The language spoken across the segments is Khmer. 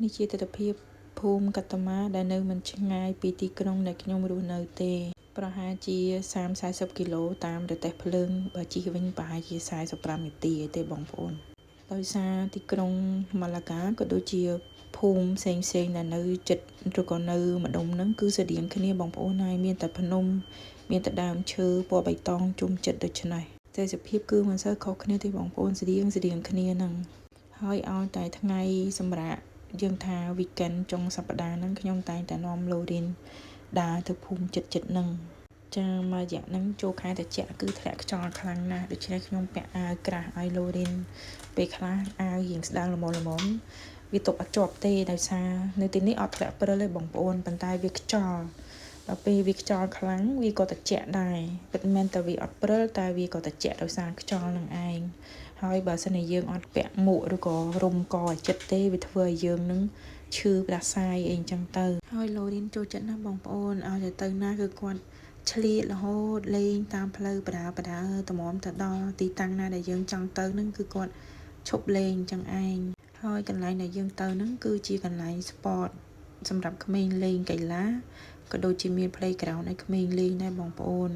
នេះជាទិដ្ឋភាពភូមិកាតាម៉ាដែលនៅមិនឆ្ងាយពីទីក្រុងដែលខ្ញុំរស់នៅទេ ប្រហែលជា30 40គីឡូតាមរទេះភ្លើងបើជិះវិញប្រហែលជា45នាទីឯទេបងប្អូនដោយសារទីក្រុងម៉ាឡាកាក៏ដូចជាភូមិផ្សេងផ្សេងដែលនៅជិតឬក៏នៅម្ដុំហ្នឹងគឺស្រដៀងគ្នាបងប្អូនហើយមានតែភ្នំមានតែដើមឈើពណ៌បៃតងជុំចិត្តដូច្នេះទេសភាពគឺមិនសូវខុសគ្នាទេបងប្អូនស្រដៀងស្រដៀងគ្នាហ្នឹងហើយឲ្យតែថ្ងៃសម្រាប់យើងថា weekend ចុងសប្តាហ៍ហ្នឹងខ្ញុំតែងតែនាំឡូរីនដើរទៅភូមិចិត្តចិត្តហ្នឹងចាមួយរយៈហ្នឹងចូលខែត្រជាក់គឺធ្លាក់ខ្យល់ខ្លាំងណាស់ដូច្នេះខ្ញុំពាក់អាវក្រាស់ឲ្យឡូរីនពេលខ្លះអាវរៀងស្ដើងល្មមល្មមវាទប់អត់ជាប់ទេដោយសារនៅទីនេះអត់ធ្លាក់ព្រិលទេបងប្អូនប៉ុន្តែវាខ្យល់ដល់ពេលវាខ្យល់ខ្លាំងវាក៏ត្រជាក់ដែរពិតមែនតែវាអត់ព្រិលតែវាក៏ត្រជាក់ដោយសារខ្យល់នឹងឯងហើយបើសិនជាយើងអត់ពាក់មួកឬក៏រុំកឲ្យចិត្តទេវាធ្វើឲ្យយើងនឹងឈឺផ្ដាសាយអីអញ្ចឹងទៅហើយឡូរីនចូលចិត្តណាស់បងប្អូនឲ្យតែទៅណាគឺគាត់ឆ្លៀតរហូតលេងតាមផ្លូវបដាបដាតម្រាំទៅដល់ទីតាំងណាដែលយើងចង់ទៅនឹងគឺគាត់ឈប់លេងអញ្ចឹងឯងហើយកន្លែងដែលយើងទៅនឹងគឺជាកន្លែង sport សម្រាប់ក្មេងលេងកីឡាក៏ដូចជាមាន playground ឲ្យក្មេងលេងដែរបងប្អូន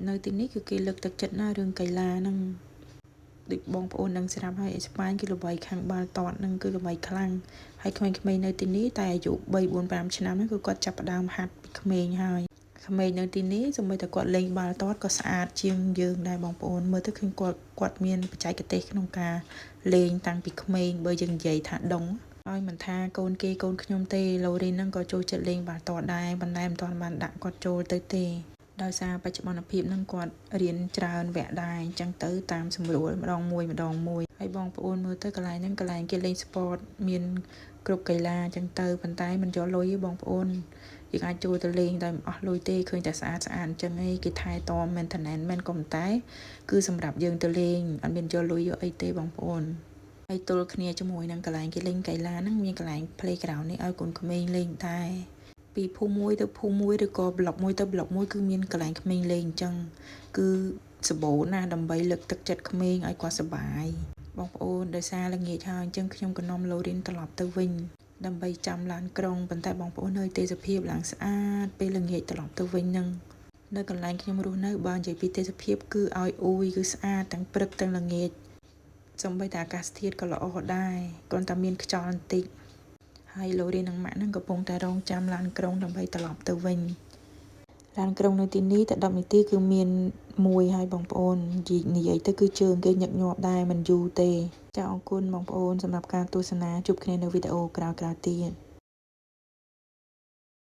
នៅទីនេះគឺគេលើកទឹកចិត្តណាស់រឿងកីឡាហ្នឹងដូចបងប្អូននឹងស្រាប់ហើយអេស្ប៉ាញគឺល្បីខាងបាល់ទាត់ហ្នឹងគឺល្បីខ្លាំងហើយក្មេងៗនៅទីនេះតែអាយុ3 4 5ឆ្នាំហ្នឹងគឺគាត់ចាប់ផ្ដើមហាត់ពីក្មេងហើយក្មេងនៅទីនេះសូម្បីតែគាត់លេងបាល់ទាត់ក៏ស្អាតជាងយើងដែរបងប្អូនមើលទៅឃើញគាត់គាត់មានបច្ចេកទេសក្នុងការលេងតាំងពីក្មេងបើយើងនិយាយថាដងហើយមិនថាកូនគេកូនខ្ញុំទេឡូរីនហ្នឹងក៏ចូលចិត្តលេងបាល់ទាត់ដែរប៉ុន្តែមិនទាន់បានដាក់គាត់ចូលទៅទេដោយសារបច្ចុប្បន្នភាពហ្នឹងគាត់រៀនច្រើនវគ្គដែរអញ្ចឹងទៅតាមស្រួលម្ដងមួយម្ដងមួយហើយបងប្អូនមើលទៅកន្លែងហ្នឹងកន្លែងគេលេង sport មានគ្រប់កីឡាអញ្ចឹងទៅប៉ុន្តែមិនយកលុយទេបងប្អូនយើងអាចចូលទៅលេងដោយមិនអស់លុយទេឃើញតែស្អាតស្អាតអញ្ចឹងឯងគេថែទាំ maintenance មែនក៏ប៉ុន្តែគឺសម្រាប់យើងទៅលេងអត់មានយកលុយយកអីទេបងប្អូនហើយទល់គ្នាជាមួយនឹងកន្លែងគេលេងកីឡាហ្នឹងមានកន្លែង playground នេះឲ្យកូនក្មេងលេងដែរពីភូមិមួយទៅភូមិមួយឬក៏ប្លុកមួយទៅប្លុកមួយគឺមានកន្លែងក្មេងលេងអញ្ចឹងគឺសម្បូរណាស់ដើម្បីលើកទឹកចិត្តក្មេងឲ្យគាត់សប្បាយបងប្អូនដោយសារល្ងាចហើយអញ្ចឹងខ្ញុំក៏នាំឡូរីនត្រឡប់ទៅវិញដើម្បីចាំឡានក្រុងប៉ុន្តែបងប្អូននៅទេសភាពឡើងស្អាតពេលល្ងាចត្រឡប់ទៅវិញនឹងនៅកន្លែងខ្ញុំរស់នៅបើនិយាយពីទេសភាពគឺឲ្យអ៊ូយគឺស្អាតទាំងព្រឹកទាំងល្ងាចសូម្បីតែអាកាសធាតុក៏ល្អដែរគ្រាន់តែមានខ្យល់បន្តិចហើយឡូរីនិងម៉ាក់នឹងកំពុងតែរងចាំឡានក្រុងដើម្បីត្រឡប់ទៅវិញឡានក្រុងនៅទីនេះតែ10នាទីគឺមានមួយហើយបងប្អូននិយាយទៅគឺជើងគេញឹកញាប់ដែរមិនយូរទេចាអរគុណបងប្អូនសម្រាប់ការទស្សនាជួបគ្នានៅវីដេអូក្រោយៗទៀត។